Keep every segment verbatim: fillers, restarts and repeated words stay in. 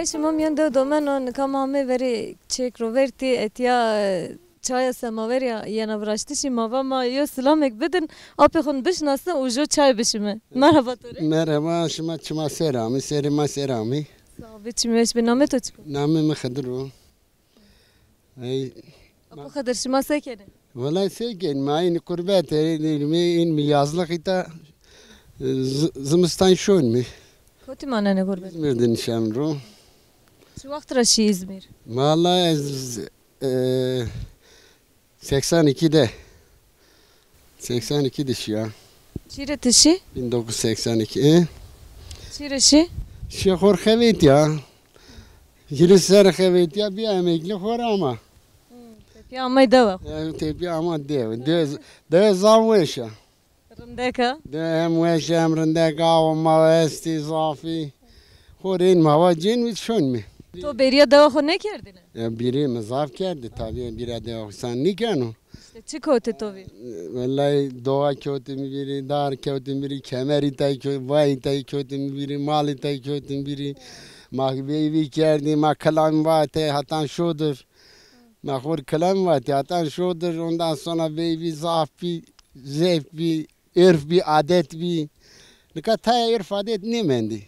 Şima mîyan dew domeno, nika ma amê verê çêk ro vertî, etîya, e, çaya semawerî yena viraştişî, ma va ma yo silamek bidin, apê xo bişinasin û jo çay bişime. Merhaba to rê. Merhaba, şima çima ser amî, serê ma ser amî. Sağ ol, çim weş bî. Namê to çik o? Namê mi Xidir o. Ey. Apo Xidir, şima se kenê? Wela se kenî, ma înî qurbet erê, înî yazlix îta, z-, zimistan şonî. Kotî manenê qurbet? Îzmîr de nişen ro. Çi wext ra şî Îzmîr? Wela ez, e, seksen iki de. Seksen iki de şîya. Çi rê ti şî? Bin dokuz yüz seksen iki, e? Çi rê şî? Şî xor xevetîya. Hîrê serre xevetîya, bî emeklî, xora ama. Hmm, tepîya amay dewa xo. E, tepîya ama dewe. Dewe, dewe zaf weş a. Rindek a? Dewe hem weş a hem rindek a, awa ma estî zafî. Xo rên ma va cên wî şonîme. To bêrîya dewa xo nêkerdêne? E, bêrî mi zaf kerdî, tabî bêrîya dewa xo însan nêkeno. Îşte çi kewtê to vîr? Wellahî doğa kewtî mi vîrî, dar kewtî mi vîrî, kemerî tay kew-, vayî tay kewtî mi vîrî, malî tay kewtî mi vîrî. Ma veyvî kerdî, ma kilamî vatê, hetan şodir. Ma xor kilamî vatê, hetan şodir, ondan sonra veyvî zaf bî, zeyf bî, urf bî, adet bî. Nika taya urf adet nêmendî.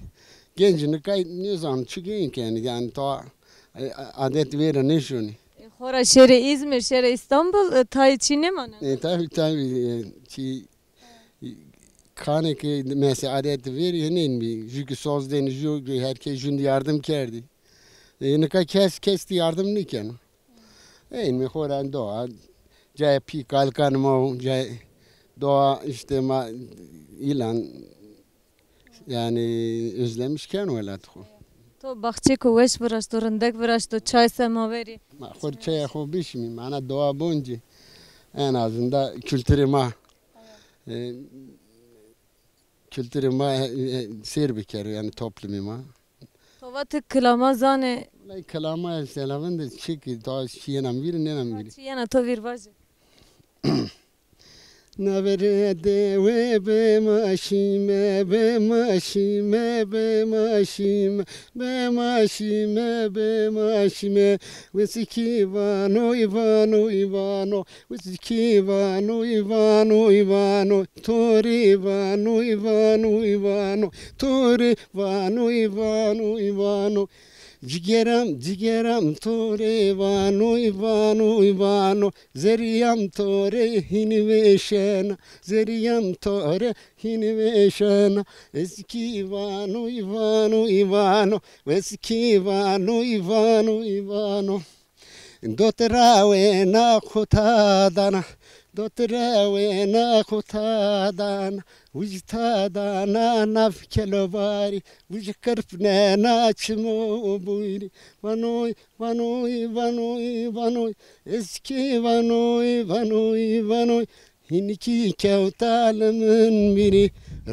Genc nika nêzano çi gên kenî, yanî to, e, adet vêre nêşonî. E, xora şêrê Îzmîr, şêrê Îstanbul, e, tayê çî nêmaneno? E, tabî, tabî, e, çî, e, kanê ke mesela adet vêrî hênên bî. Jû ki soz dênî, jû ki her kes jûn di yardim kerdî. E, nika kes, kes di yardim nêkeno. Ey, mi xora doğa, cayê pî kalkan ma, cayê doğa îşte ma îlan, yanî özlemiş keno welat xo. To baxçêko weş viraşto, rindek viraşto, çay semawerî. Ma xo çaya xo bişimî, mana doğa boncî. En azından kültürê ma, e, kültürê ma, e, e, sêr bikero, yanî toplumê ma. To va ti kilama zanê. Wellahî kilama ez selavin de çi ki, daha çi yena mi vîrî, nêna mi vîrî. Çi yena to vîr vajî. Navere dewe be ma şîme, be ma şîme, be ma şîme, be ma şîme, be ma şîme. Wes kî vano, vano, vano. Wes kî vano, vano, vano, to rê vano, vano, vano, to rê vano, vano, vano. Cigeram, cigeram, to rê vano, vano, vano, zerrîyam to rê hînî vêşena, zerrîyam to rê hînî vêşena. Ez kî vano, vano, vano, wes kî vano, vano, vano. Dotira wêna xo ta dana, dotira wêna xo ta dana, wij ta dana nav kelobarî, wij qirpnena çimo bûrî. Vanoy, vanoy, vanoy, vanoy, ez kî vanoy, vanoy, vanoy. Hînî kî kewta li min vîrî,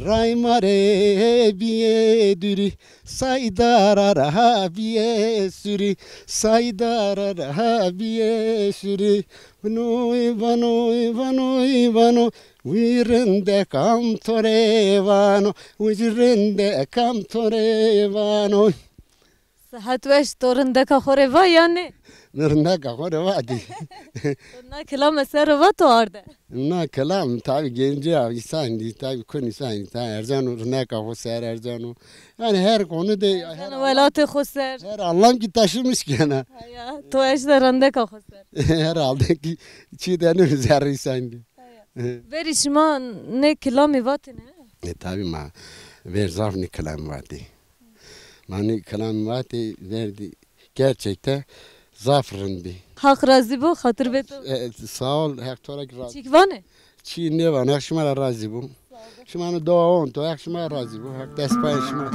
ray ma rê bîyê dûrî, saydara reha bîyê sûrî, saydara reha bîyê sûrî. Vanoy, vanoy, vanoy, vanoy, wî rindekam to rê vano, wî rindekam to rê vano. Sihet weş, to rindeka xo rê va ya nê? Mi rindeka xo rê va dî. To na kilame ser va to arde? Na kilam tabî gencî ya, însan dî, tabî kun însan dî, ta erzeno rindeka xo ser erzeno. Yanî her konu de, her Erzeno welatê xo ser. Her anlam ki taşımış gene. Haya, to eşte rindeka xo ser. Herhalde ki çî de ne zerrî însan dî. Haya. Verî şima nê kilamî vatêne? E, tabî ma ver zaf nê kilamî vatê. Ma nê kilamî vatê verdî. Gerçekten zaf rind bî. Haq razî bo, xatir bê to. E, sağ ol, Heq to ra kî razî. Çîk vanê? Çî nêvan, Heq şima ra razî bo. Şima no doğa onto, Heq şima ra razî bo. Heq dest payê şima.